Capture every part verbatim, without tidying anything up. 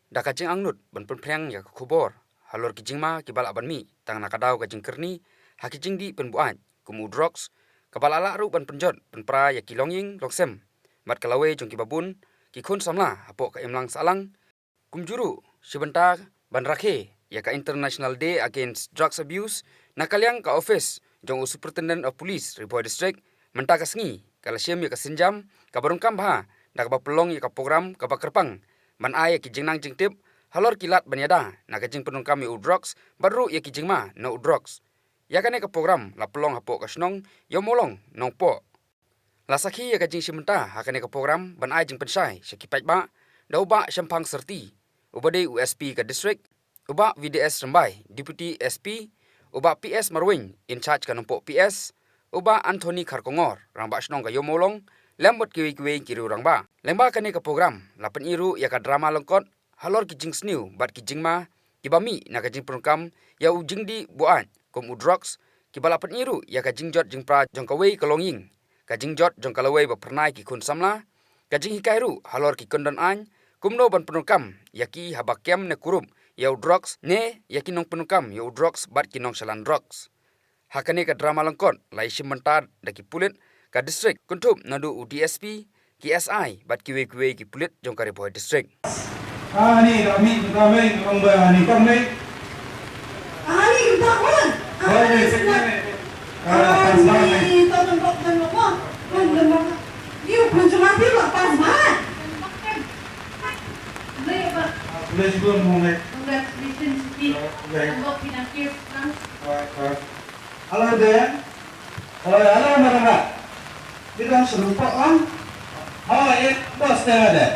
da ka jingangnud ban pynphriang ïa ka khubor halor ki jingma kiba lah ban mih tang na ka daw ka jingkyrni ha ki jingdih pynbuaid kum u drugs, kaba la lah ruh ban pynjot pynpra ïa ki longïing longsem bad ka lawei jong kiba bun ki khun samla hapoh ka imlang sahlang. Kumjuh ruh shi bynta ban rakhe ïa ka International Day Against Drugs Abuse, na ka liang ka office jong u Superintendent of Police Ri Bhoi District mynta ka sngi ka la shim ïa ka sienjam kaba donkam bha da kaba pynlong ïa ka program kaba kyrpang ban ai ïa ki jingnang jingtip halor ki lad ban ïada na ka jingpyndonkam ïa u drugs bad ruh ïa ki jingma na u drugs. Ïa kane ka program la pynlong hapoh ka shnong Ïewmawlong Nongpoh. La sakhi ïa ka jingshim bynta ha kane ka program ban ai jingpynshai sha ki paidbah da u Bah Shemphang Syrti, uba dei u S P ka district, u Bah V D S Rymbai, Deputy S P, u Bah P S Marweiñ, in charge ka Nongpoh P S, u Bah Anthony Kharkongor, rangbah shnong ka Ïewmawlong, lem bad kiwei kiwei ki riew rangbah. Lyngba kane ka program la pyni ruh ïa ka drama lyngkot halor ki jingsniew bad ki jingma kiba mih na ka jingpyndonkam ïa u jingdih buaid kum u drugs, kiba la pyni ruh ïa ka jingjot jingpra jong kawei ka longïing, ka jingjot jong ka lawei ba phyrnai ki khun samla, ka jinghikai ruh halor ki kyndon aiñ kumno ban pyndonkam ïa ki haba kem ne kurup ïa u drugs ne ïa ki nongpyndonkam ïa u drugs bad ki nongshalan drugs. Ha kane ka drama lyngkot la ïashim bynta da ki pulit ka district, kynthup naduh u D S P, ki S I bad kiwei kiwei ki pulit jong ka Ri Bhoi District. Ani, kami, kami, kami, kami. Ani, kita pun. Kami, kami. Ah, pas banget. Ani, kita tempat dan rumah. Dan rumah. Ni pun cuma dia pas banget. Boleh, Pak. Ah, boleh juga, boleh. Congratulations, Pak. Boleh. Tembok pinakir, Pak. Baik, baik. Hello there. Oh, hello, Marama. Kita sudah lupa, kan? Oh, eh, bos dah ada.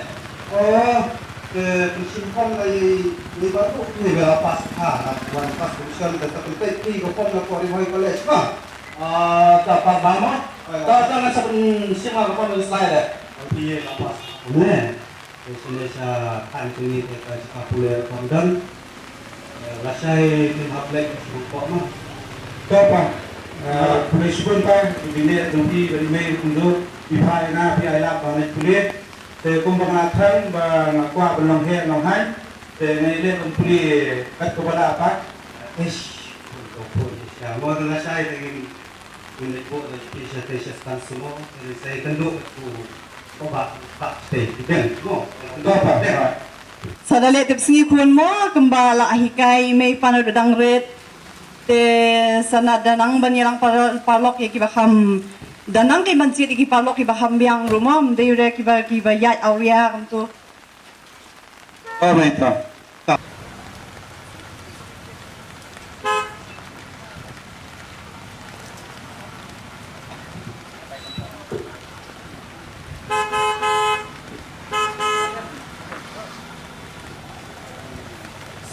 Oh, ke simpan lagi di baru ni, bela pas ha, wan pas tuition dan tak penting ni ke pom nak Ri Bhoi College, ha. Ah, tak apa, mama. Tak tak nak sebelum sima ke pom slide. Oh, iya, lepas. Ni. Te sha kane ka sngi te ka jaka pule rukom don. Eh, lashai kin hap leit sha pok ma. To pa, eh, pule shibun pa, i bine jong phi bad i mei kumjuh, phi phai na phi ai lad ba leit pule. Te kumba nga thrang ba nga kwah ban long heh long haiñ. Te nga ïaleh ban pule kat kaba lah pa. Ish, pun to pun, ish, mo da lashai te ngin, ngin leit buh da phi sha te sha stan sumo, te sa ïakynduh kat ku. Sa da leh tip sngi khun mo, kumba la hikai i mei pa na u dang rit. Te sa na da nang ban ïalang par-, paralok ïa kiba kham. Da nang ki ban jied ïa ki paralok kiba kham biang ruh mo, ym dei re kiba, kiba ïaid awria kumto. Oh, mei to.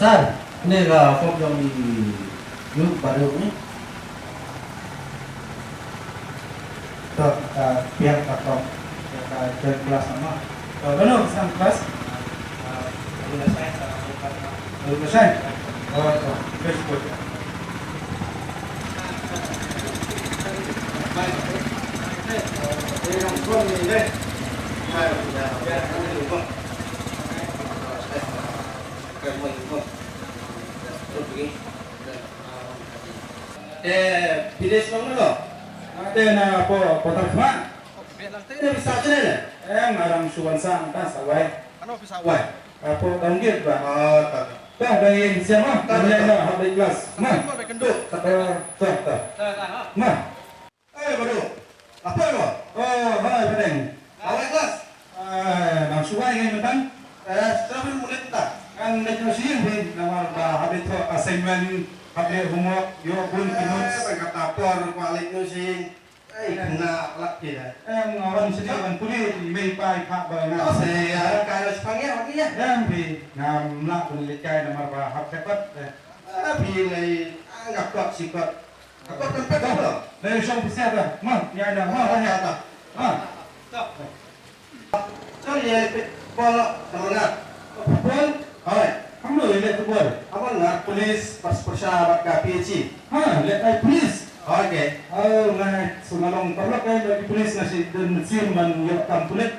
Sir, ne ka form jong i Youth baru ni. To, ka piang ka form. Ka join class nama. To, kano ka sang class? Baru ka sign. Oh, to. Very good. Te phi dei shnong na lo? Nga dei na po, po Tarkhmat. Te phi sah channel eh? Em, ngarang shu wan sah, ta sah wai. Ano phi sah wai? Apo Dongdir ba. Ah, ta. Ta ba yin siang ma. Ta, ta, ta. Hap dei class. Ma. Ta, ta, ta. Ma. Eh, Badu. Apa lo? Oh, hai, Padeng. Awai kelas. Eh, nang shuwa ngai mentang. Eh, siapa yang murid kita? Kan lek no sing phi, namar ba habis tu assignment, habis homework, yo pun kinus. Eh, kata por, balik no sing. Eh, kena lagi dah. Eh, ngawan sini wan puli, mei pai pak ba na. Oh, saya, kalau sepanjang lagi ya. Em phi, ngam lah pun lekai namar ba hap cepat. Eh, phi lai, anggap kuat sikap. Ka kot kan pet ka. Dei shong pisa ta. Ma, ïa ïa ma, ma ïa ta. Ma. Sorry, ïa pet bol ka manga. Bol? Hoi. Kam lo ïa pet bol. Amon nga police pas persa bad ka P H E. Ha, le ai police. Okay. Oh, nga sunalong parlok ai bad police nga si den sim ban ïa kam police.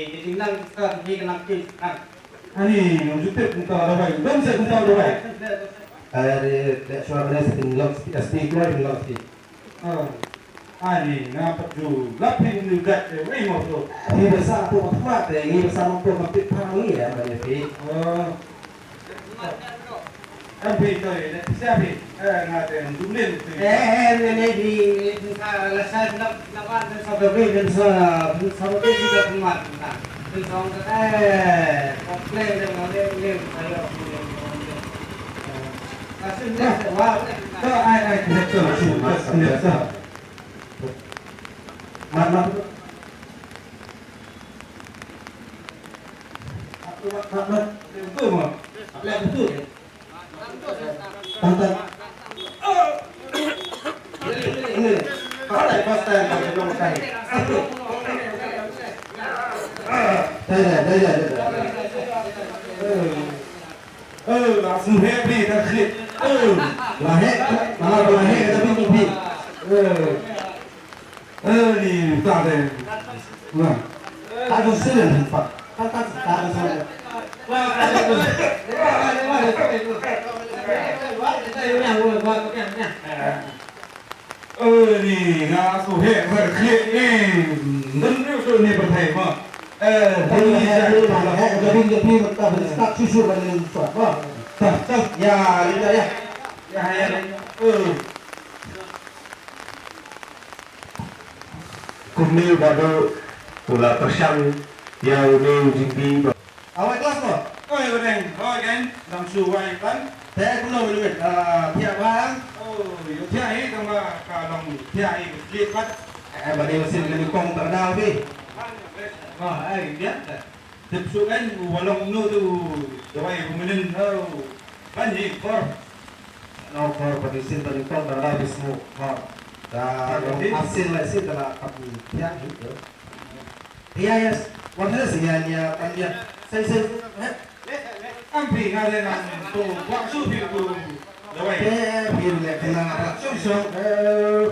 ki jingnang ka, ki nang ki nang. Ani, nong jutip kumta dawai. Dom se kumta dawai. Are, lek shuwa kane se pynlong spi, spi kloi pynlong spi. Oh. Ani, nga pat ju lap phi ni gat te wei mo to. Phi basa to mat mat te, ngi basa mo to mat pit pang ni ya, ba ni phi. Oh. Kan phi to, ne pisa phi. Eh, nga te dulin phi. Eh, eh, ne, ne, di, di, sa, la sa, na, na, na, sa, ba, bi, sa, sa, ba, bi, sa, ba, bi, sa, Ơ, la sngewheh phi ka khlieh. Ơ, la heh, la, la heh ka bing jong phi. Ơ, ơ, ni ta de. Wa. Ta ju silen pa. Ta, ta, ta ju silen. Ơ, ni nga shu heh ba khlieh ni. Ngan ïoh shu ni pyrthei ma. Eh, ni heh, ni heh, ka bing ka bing ka bing start shu shu ban ning shuwa ma. Start, start. Ya, ya, ya. Ya, ya, ya. Ơ. Kumne ba dei u la pyrshang ïa une u jingbi ba Awai klas mo. Oi, Badeng, hoi kan, dang shu wai kan. Te kumno Badeng, ah, thiah bha? Oh, ïoh thiah hi, tang ba ka dang thiah hi, ka khlieh pat. Eh, Badeng, sien ka nyngkong tang da phi. Wah, ai, biang ta. Tip shu kan, u walong nu tu, dawai u mynnin, oh. Ban hi, kor. No, kor, Badeng, sien ka nyngkong tang da phi smu, kor. Ta, dang asin lai sien ka la, kap ni, thiah hi, tu. Yes, yes. Wan ne sing ya nia kan dia. Sai sai. Am phi nga le nang tu wa su phi tu. Dawai. Ke phi le kena rak song song. Eh.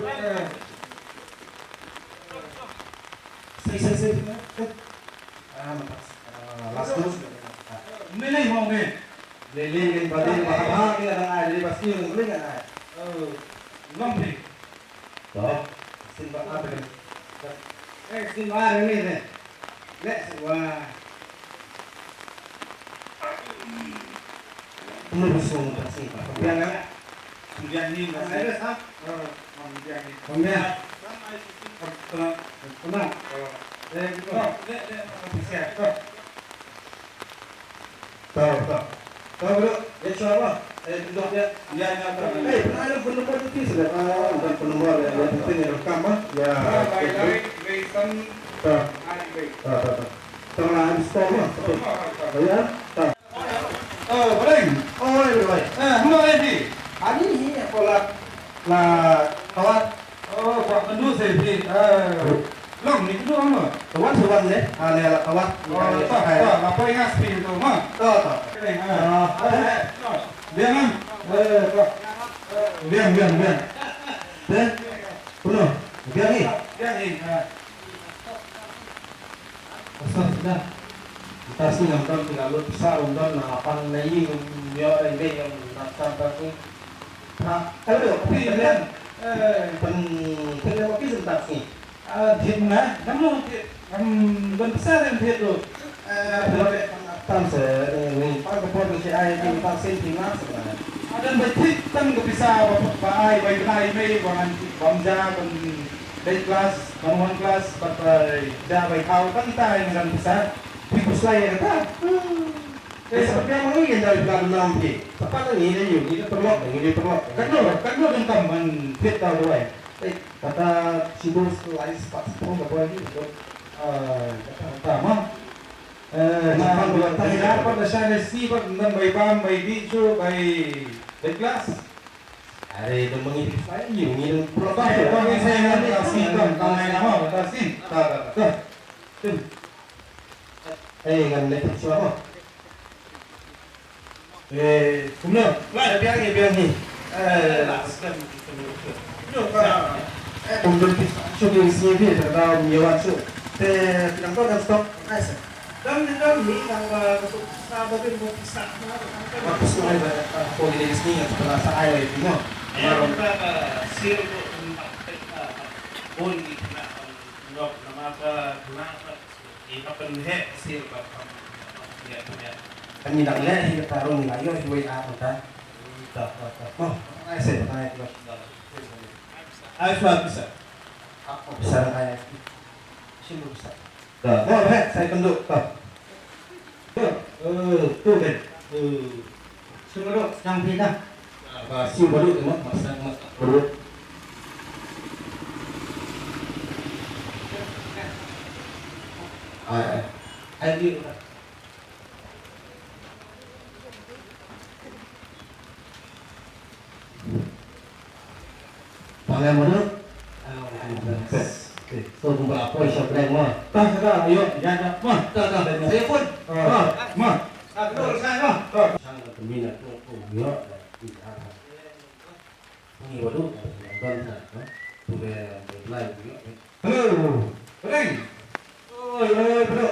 Sai sai sai. Ah, matas. Ah, last two. Ni ni mo ni. Ni ni ni bali ba ba ni ada ai ni bas ni ni ni ai. Oh. Long phi. To, sin ba ar ne. Eh, sin ba ar ne ne. Le sin ba. Ini musuh tak sin ba. Biar ya. Biar ni ba. Ada sah. Oh, biar ni. Biar. Kena. Kena. Eh, gitu. Le le. Bisa. To, to. To, bro. Ya, insya Allah. Eh, duduk ya. Ya, ya, to. Eh, pernah ada phone number tu, sila. Ah, bukan phone number, ya, ya, penting ya, rekam, ah. Ya. Ah, baik, baik, baik, baik. To. Ah, baik. To, to, to. Tengah install, ah. To. To, ya. To. Oh, boleh. Oh, ya, bro. La kawat. Oh, kwah kynduh sa phi. Eh, long ni kynduh mo. Kawat sa wan ne. Ah, ne la kawat. Oh, to, to, la poi ngas phi to mo. To, to. Kene, ah. Ah, eh, to. Biang, ah. Eh, to. Biang, biang, biang. Te? Kuno? Biang ni? Biang ni, ah. Asal sudah. Kita sih nonton tidak lu bisa nonton, nah, apa na ïing, ïa, ïa, ïa, nonton tapi. Ha, hello, phi, Pen, pen, pen, pen, pen, pen, Ah, thied na, ngam long thied, ngam don pisa thied ruh. Ah, thied. Tam se, eh, ni, pan ka por ni si ai, ni, pan sen, ni, mas, na. Ah, don ba thied tang ka pisa ba, ba ai, ba ai mei, ba ngan, ba ja, ba beit klas, ba wan klas, ba, ba ja, ba thaw, tang kita ai ngan pisa. Phi kuslai ïa kata. Eh, sa phi ma ngi ïa dei plan nam phi. Sa pan ngi ïa ïa ngi ïa paralok, ngi ïa paralok. Kan do, kan do dang kam ban thied ta duwai. Eh, kata sibuk lai spot spot ka boy ni, boy. Eh, kata, kata ma. Eh, na, kata, kata, kata, kata, kata, kata, si, ba, nan bai bam, bai di, chu, bai, bai klas. Are, dong mangi di sai, yu, ngi dong pro, ba, ba, ba, sai, na, na, si, ba, ba, na, na, ma, ba, si. Ka, ka, ka. Eh, ngan leh picture mo. Eh, kumno? Wah, biang ni, biang ni. Eh, la, stem, stem, stem. Kumno ka? Eh, kumno picture ni, sini dia, terkau nyawa su. Te, bilang kau dah stop. Nice. Dam ni, dam ni, nang ba, ba, ba, ba, ba, pisa, ba, ba, ba, pisa, ba, ba, ba, ko ni sini, yang sebelah sa ai, mo. Eh, ba, ba, sir, ko, ba, ba, ba, bun, ni, ba, ba, ba, ba, ba, ba, ba, Kan ngi dang leh hi kata ruh ngi la ïoh hi wei ar kata. Ta, ta, ta. Oh, ai se, ta, ta. Ai suat bisa. Apa bisa ai? Sini bisa. Ta, oh, he, sai kynduh, ta. Tu, eh, tu kan. Eh. Shu baduh, sdang phi dah. Ba shu baduh te mo, ba sdang mo, baduh. Ai, ai. Ai, di. Pangai mano? Ah, okay. So, kumba apa siap dah mo? Tah, tah, ayo, jangan, mo. Tah, tah, saya pun. Ah, mo. Ah, betul, saya, mo. Ah. Sang kami nak tu, tu, yo, dah, dah. Ni baru, dah, dah, dah, dah. Tu, dah, dah, dah, dah. Hello. Reng. Oi, oi, bro.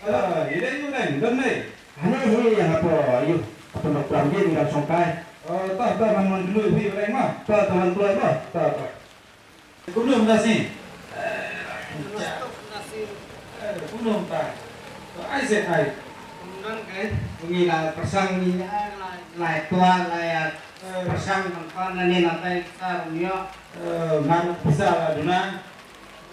Ala, ida yu reng, don nei. Ane hi yang apa, ayu. Apa nak pulang dia tinggal songkai. Oh, tah, tah, man man dulu hi reng mah. Tah, tah, man dulu mah. Tah, tah. Kumno nasi? Eh, kumno ta? Ai se ai. Kumno kai? Ngi la persang ni, la, la tua, la ya. Persang kan kan ni na tai sa rum yo. Eh, man bisa la duna.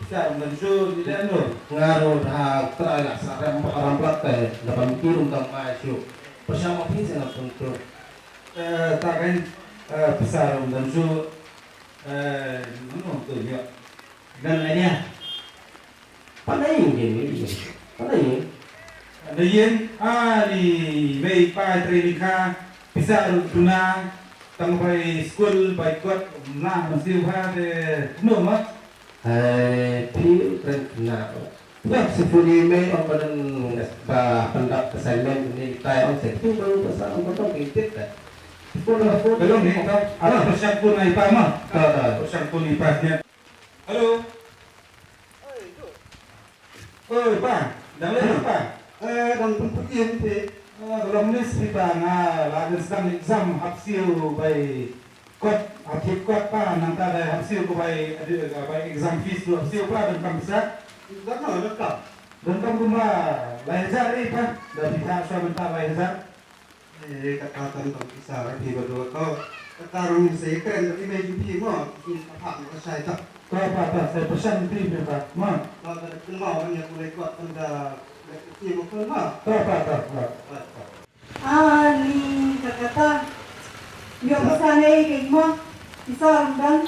Sa, mynta shu, di da nur. Nga ruh da trai la sa rem, rem plat te, da ban ki rum dang mai shu. Pyrshang ma phi sa na pun tu. Eh, ta kan, eh, pisa rum dang shu. Eh, mano tu ïa. Dan lain ïa. Pandai ïa, ïa, ïa. Pandai ïa. Pandai ïa, ah, ni, mei pa training ka, pisa rum tuna, tang bai skul, bai kot, mla, mesti uha de, no, mat. Hai, phi u tren kena. Dah sepuluh email ong badan ba pendap assignment ni tai ong se tu baru pasal ong kotong kintit dah. Sepuluh sepuluh. Belum ni kau. Ada persiap pun ai pa mah. Dah, dah. Persiap pun ai pa ni. Hello. Oi, pa. Dang leh pa. Eh, dang pun pergi ni. Ah, belum ni si pa nga la sedang exam hap siu bai. Kot, ah, tip kot pa, nangta dei hap siew ko bai, adi, ah, bai exam fees tu hap siew pa, donkam pisa? Donkam, donkam. Donkam kumba lai hajar eh pa, da phi thah shuwa mynta lai hajar. Eh, kata donkam pisa, phi ba dua ko. Kata rung sa ïa kren, da phi mei ju phi mo, phi ka phah mo ka shai ta. To pa, to, sa pyrshang phi phi pa, mo. To, da phi mo, ban ïa kulai kot, ban da, da phi mo ko mo. To pa, to, to. To, to. Ani ka kata. Ïoh pisa ne ka imo. Pisa rum don.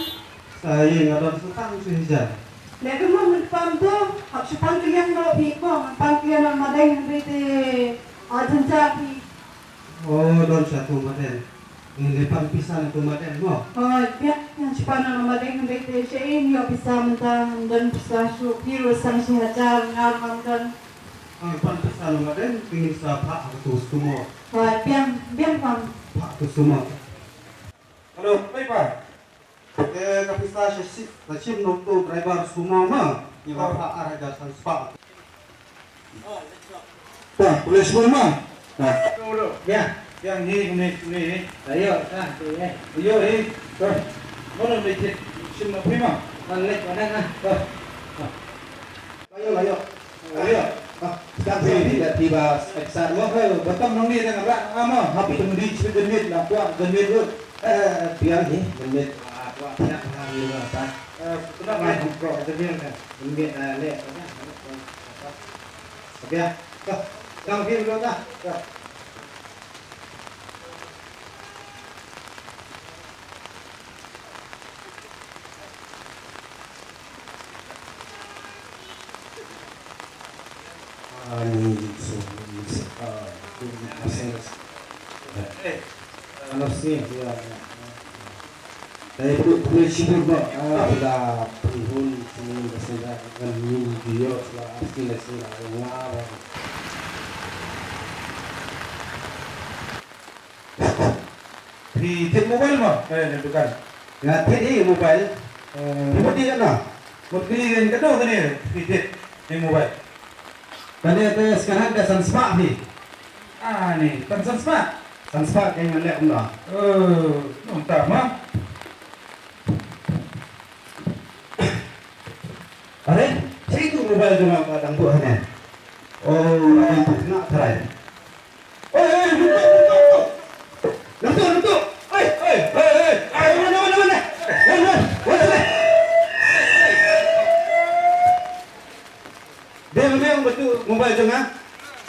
Sa ïing nga don sa tang shu hajar. Leh kumno mynta pam tu. Hap shu pan kylliang ruh phi ko. Ngan pan kylliang na madeng hynrei te. Ah, jynjar phi. Oh, don sha tu madeng. Ngin ïa pan pisa na tu madan mo. Hooid, biang, biang, shu pan na madan, ngin beit te sha ïing ïoh pisa mynta, ngam don pisa shuh, phi ruh san shi hajar, nga ruh ngam don. Ngin pan pisa na madan, ngin sa phah ha tu sumo. Hooid, biang, biang pan. Phah tu sumo. Hello, pei pa. Te ka pisa sha shi, sha shim na uto driver sumo ma. Ngi ba phah ar hajar san spah. Ta, pule sumo ma. Ta. Biang, biang hi, kumne, kumne hi. Ayo, ta, tu, eh. Ayo, hi. Ta. Mono ni cit, shim na phi ma. Ta, lek, mana, ah. Ta. Ta. Ayo, ayo. Ayo. Ah, sekarang sini tiba, tiba, sekarang mau ke, betul nong ni dengan rak, ah, mau, happy tu di, sini demit lah, kuat demit tu. Eh, biang ni, demit, ah, kuat, siap, ah, ni lah, tak. Eh, tu nak main, kau, demit kan. Demit, ah, lek, apa, apa, apa. Biang, kau, kau, biang, kau, kau. Ani so ni se ka tu ni ase. Eh, ano sih ya. Dai pru pru sibur ba. Ah, la pru hun sini ba se da kan ni dia la sini sini la. Phi thied mobile mo? Eh, na dukan. Nga thied hi mobile. Eh. Phi mut ïa kano? Mut kylli ïa kano kane phi thied hi mobile. Kane te sekarang te san spah phi. Ah, ni, tang san spah. San spah ka ngan leh kumno. Eh, nangta ma. Are, sa itu mobile jong nga ba dang buh hangne. Oh, ai tu kena tharai. Oi, oi, nangtu, nangtu, nangtu. Nangtu, nangtu. Oi, oi, oi, oi. Ai, mana, mana, mana? Mana, mana? Mana, mana? Dei, dei, betul mobile jong nga.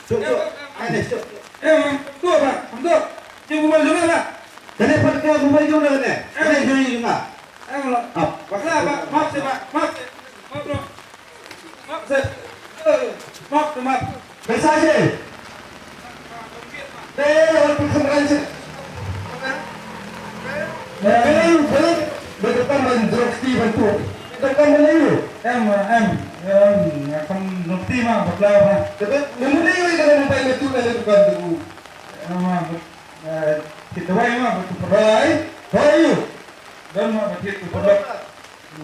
Tuk, tuk. Ai, ni, tuk. Eh, tu apa? Tu. Ni mobile jong nga. Kane pat ka mobile jong nga ne. Kane jong nga. Eh, lo. Ap. Bakla, bak, maaf seh, bak, maaf seh. Maaf, bro. Maaf seh. Eh, maaf, maaf. Message. Te, waktu kemarin sih. Belum, belum. Betul kan, man, drug tea bantu. Betul kan, man, ayo. Em, em, em, akan nukti ma, bakla ma. Tapi, namun dia yang kena membayar itu, kan, itu kan, tu. Em, ma, eh, kita wai ma, betul. Wai, wai, you. Dan ma, betul, betul.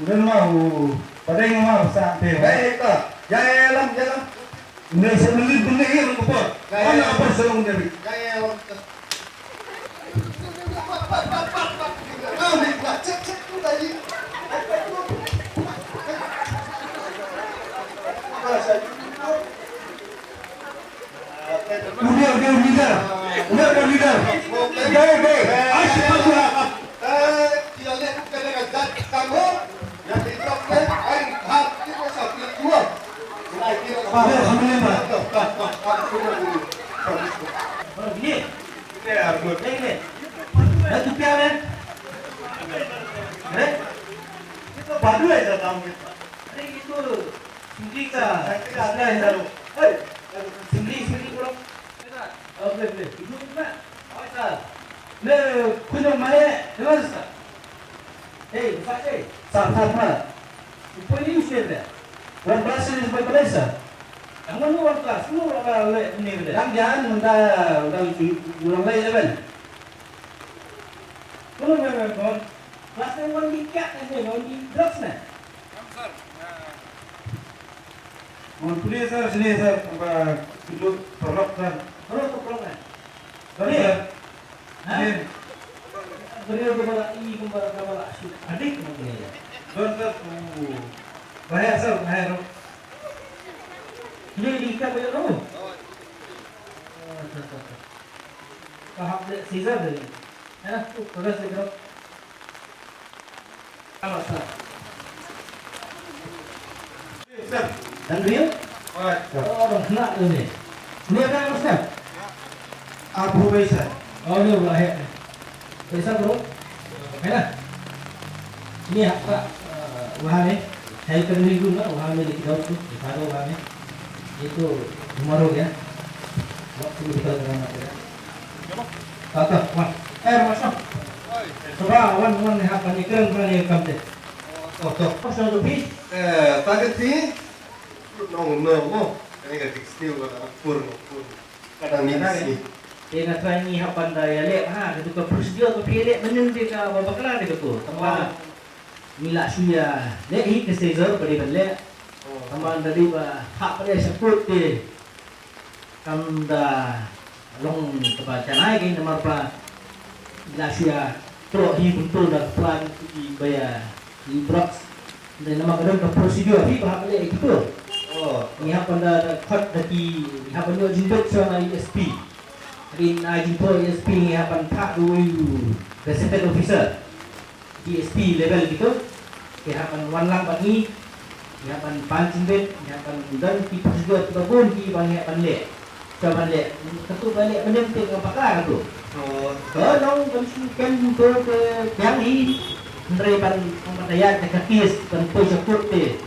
Don ma u, padeng ma u sa te. Gai ka. Gai lam, gai lam. Ne se meli beli ye ko por. Gai lam. Ana apa serong dari. Gai lam. Kau ni buat cek cek tu tadi. Udah, udah, udah. Udah, udah, udah. Udah, udah. Asyik aku. Udah, alhamdulillah. Udah, gini. Udah, gini. Dah tu piala. Eh? Itu baru aja kamu. Ini itu sendiri kah? Sendiri kah? Hei, sendiri, sendiri pulang. Oke, oke. Ibu mana? Awak sah. Le, kunjung mana? Dengar sah. Hei, sah, hei. Sah, sah, sah. Ibu ini usia dia. Wan kelas ini sebagai kelas, sah. Yang mana wan kelas? Mana wan kelas le ini dia? Yang jangan minta orang, orang lain, kan? Mana, mana, mana? Kelas ni wan di kiak ni, wan di drugs ni. Mon pule sir, sini sir, ba kudu paralok sir. Paralok tu paralok eh? Sorry. Sir. Ha? Sir. Sorry, aku bala i, aku bala, aku bala. Adik mo ni. Don sir, tu. Bahaya sir, bahaya tu. Ini di ikat banyak tu. Oh, sir, sir, sir. Kahap de Caesar de. Ya, tu, progress de. Sir. Dan Rio? Alright, sir. Oh, dong kena tu ni. Ni ada yang sir? Abu Rai, sir. Oh, ni Abu Rai. Rai, sir, bro. Mana? Ni apa? Wah ni. Saya kena minggu lah. Wah ni di kidau tu. Di kidau wah ni. Itu tomorrow ya. Waktu kita dengan apa ya? Kata, wah. Eh, masuk. Wan hap ban ïakren, wan ïakren te. Oh, to. Pasal tu phi? Eh, target phi? Nong, nong, nong. Kane ka dik stiu ka dang pur, pur. Ka dang ni sni. Te nga trai ngi hap ban da ïaleh ha katu ka procedure ka phi leh mynnin te ka ba bakla te katu. Tang ba ngi la shu ïaleh hi ka seizor ba dei ban leh. Tang ba da dei ba hap ba dei sha kut te. Kam da long kaba janai kein namar ba la shu ïa troh hi bun to da ka plan ki ba ïa ki drugs. Dei namar ka don ka procedure hi ba hap leh ïa kito. Oh. Ngi hap ban da, da khot da ki, ngi hap ban ïoh jingbit sha na E S P. Rin ai jingthoh E S P ngi hap ban phah da uwei u gazetted officer. D S P level kito, ki hap ban wan lang bad ngi, ki hap ban pan jingbit, ki hap ban don ki procedure kiba bun kiba ngi hap ban leh. Shuwa ban leh, katu ba leh mynnin te ka bakla katu. Oh. Ka long ban shu kem to ka biang hi, hynrei ban, ban da ïaid da ka case ban poi sha court te.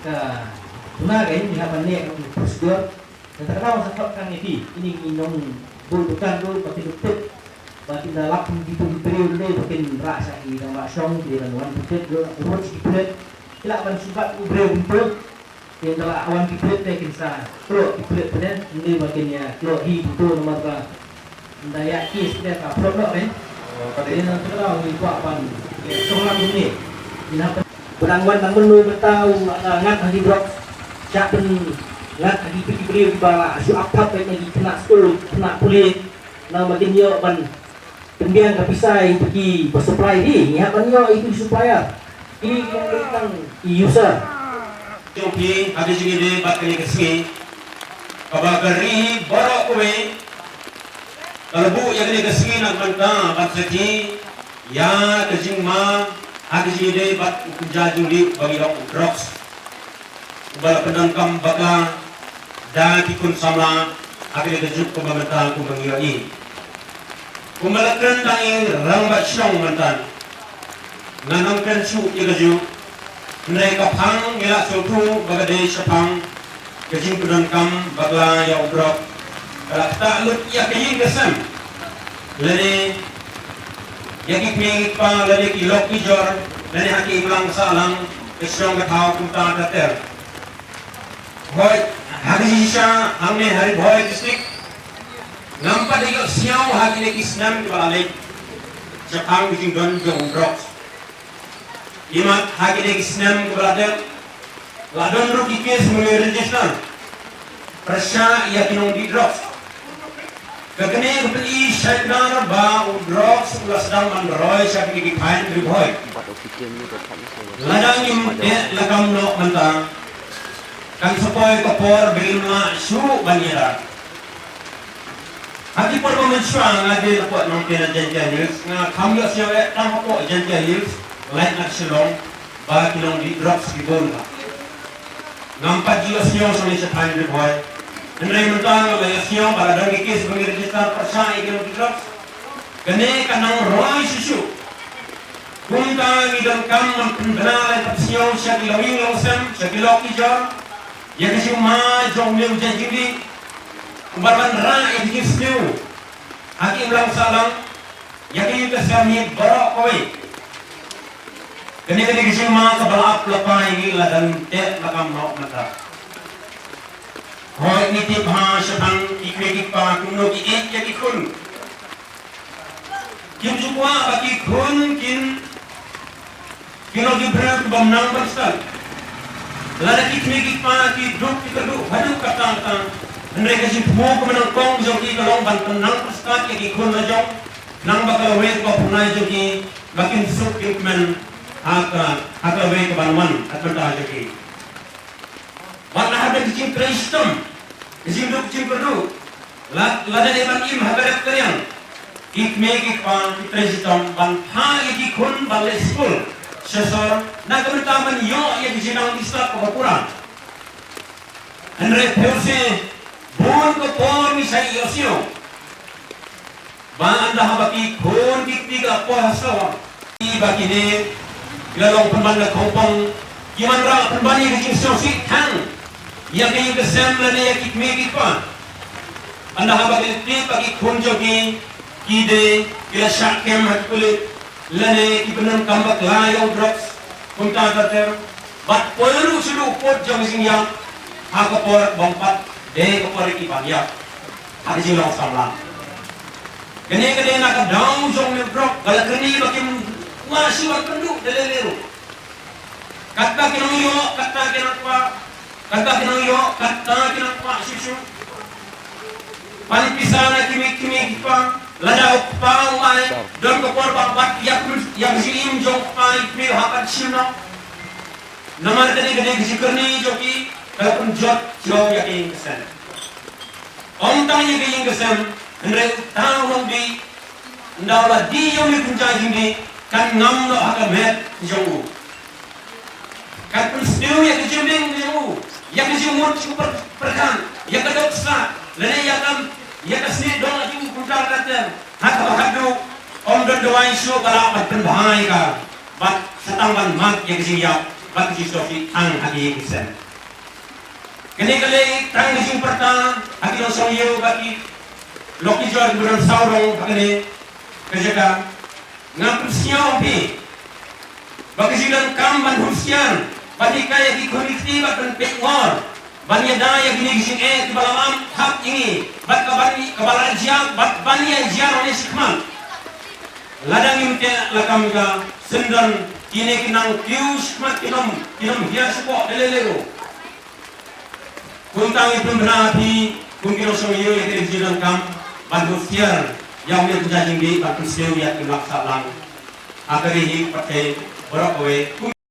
Ka duna ka ngi hap ban leh ka procedure. Nangta ka daw sa khot kane phi, ine i nongbud dukan ruh ba kin tip, ba kin da lap ki tu ki briew ruh ba kin rah sha ki rangbah shong, ki dei ban wan pynthut ruh, ruh sha ki pulit. Ki lah ban shu bat u briew kumto, ki da lah wan ki pulit te kin sa kloi ki pulit pyneh, ine ba kin ïa kloi hi kumto namar ba Nda ïa ki sdang ka plot noh rin. Oh, ka dei. Rin na tu ka daw ngi kwah ban, eh, song lang kumne. Ina pynban wan nang mynno mynta u, ah, ngat ha ki drugs. Sha pyn ngat ha ki phi ki briew kiba la shu ap pat na ki khynnah skul, khynnah pule. Na ma kin ïoh ban pynbiang ka pisa ïa ki ba supply hi. Ngi hap ban ïoh ïa ki supplier. Ki ki nang i user. Jong phi ha ka jingïadei bad kane ka sngi. Kaba ka ri baroh kawei ka la buh ïa kane ka sngi na ka bynta ban sakhi ïa ka jingma ha ka jingïadei bad u kynja jingleh ba ngi ong drugs. Uba la pyndonkam bakla da ki khun samla ha kane ka juk kumba mynta kumba ngi ïohi. Kumba la kren da i rangbah shnong mynta. Ngan ym kren shuh ïa kajuh. Hynrei ka phang ngi la sngewthuh ba ka dei shaphang ka jingpyndonkam bakla ïa u drok. Ka la ktah lut ïa ka ïing ka sem. Lane ïa ki kmie ki kpa lane ki lok ki jor lane ha ki imlang sahlang ka shnong ka thaw kumta ter ter. Hooid, ha ka jingshisha hangne ha Ri Bhoi District ngam pat ïohsngew ha kine ki snem kiba la leit shaphang ka jingdon jong u drugs. Imat ha kine ki snem kiba la dep la don ruh ki case ba ngi register pyrshah ïa ki nongdih drugs. Ka kane ka pyni shaphang ba u drugs u la sdang ban roi sha kine ki thaiñ Ri Bhoi. Lada ngim teh lakam noh mynta kan sa poi ka por ba ngim lah shuh ban ïada. Ha ki por ba mynshuwa nga dei na pdeng Nongthymmai Jaintia Hills, nga kham ïohsngew eh tang hapoh Jaintia Hills, lait na Shillong, ba ki nongdih drugs ki bun ka. Ngam pat ju ïohsngew shuh ïa shaphang Ri Bhoi. Hynrei mynta nga la ïohsngew ba la don ki case ba ngi register pyrshah ïa ki nongdih drugs. Kane ka nang roi shuh shuh. Kumta ngi donkam ban pynbna lem ka jingsngew sha ki longïing longsem, sha ki lok ki jor. Ïa ka jingma jong u jait jingleh. Kumba ban rah ïa ka jingsngew ha ki imlang sahlang. Ïa ka ïing ka sem hi baroh kawei. Kane ka dei ka jingma kaba la ap la plie ïa ngi lada ngim teh lakam noh mynta. Hooid ngi tip ha shaphang ki kmie ki kpa kumno ki ïeit ïa ki khun. Kim ju kwah ba ki khun kin Ki long ki briew kiba nang ban stad. Lada ki kmie ki kpa ki duk ki kyrduh haduh katta katta. Hynrei ka jingthmu kaba nyngkong jong ki ka long ban pynnang pyrstad ïa ki khun la jong. Nang ba ka lawei kaba phyrnai jong ki ba kin suk kin kmen ha ka, ha ka lawei kaban wan ha ka bynta jong ki. Bad ha ka jingtrei shitom, ka jingduk jingkyrduh. La, lada dei ban im ha ka rep ka riang. Ki kmie ki kpa ki trei shitom ban phah ïa ki khun ban leit skul sha sor na ka bynta ban ïoh ïa ka jingnang dih stad kaba pura. Hynrei phi ïohi bun ka por ngi shait ïohsngew ba ynda haba ki khun ki kti ki la poi ha sor. Ki ba kine ki la long pynban na khongpong ki wanrah pynban ïa ka jingsngewsih tang ïa ka ïing ka sem lane ïa ki kmie ki kpa. Ynda haba ki la tip ba ki khun jong ki ki dei ki la shah kem ha ki pulit. lane ki pyndonkam bakla ïa u drugs, kumta ter ter, bad poi ruh sha u pud jong ka jingïap ha ka por ba ym pat dei ka por ïa ki ban ïap ha ka jinglong samla. Kane ka dei na ka daw jong u drugs, ka la kane ba kim kwah shuh ban pynduh da lei lei ruh. Katba ki nongïoh katta ki nongkwah, katba ki nongïoh katta ki nongkwah shuh shuh. Pan pisa na ki miet ki miet ki kpa, lada u kpa u ai, don ka por ba bat ïa ka, ïa ka jingim jong u kpa i pynïoh ha ka shim noh. Namar kane ka dei ka jingkyrni jong ki, ka la pynjot jong ïa ka ïing ka sem. Ym tang ïa ka ïing ka sem, hynrei uta u nongdih, ynda u la dih ïa une u kynja jingdih, kan ngam noh ha ka met jong u. Kan pynsniew ïa ka jingdih jong u, ïa ka jingmut jingpyrkhat, ïa ka dohkha, lane ïa ka, ïa ka snieh dong jong u kumta ter ter. Ha kaba khatduh, ym don dawai shuh ba lah ban pynbha ïa ka, bad sa tang ban mad ïa ka jingïap bad ka jingsngewsih tang ha ka ïing ka sem. Kane ka lei tang ka jingpyrta ha ki nongshong-ïew bad ki lok ki jor kiba don saw rong ha kane ka jaka. Nga pynsngew ïa phi ba ka jingdonkam ban husiar, ban hikai ïa ki khun ki kti bad ban peit ngor, ban ïada ïa kine ki jingeh kiba la lam thap ïa ngi bad kaba, kaba la jia bad ban ïa jia noh ne shi khmat. Lada ngim teh lakam ka, syndon kine ki nang kiew shi khmat, ki nym, ki nym hiar shapoh da lei lei ruh. Kumta ngi pynbna ïa phi kum ki nongshong-ïew ïa kane ka jingdonkam ban husiar ïa une u kynja jingdih, ban pynsngew ïa ki mak sah lang ha ka ri hi ka pyrthei baroh kawei.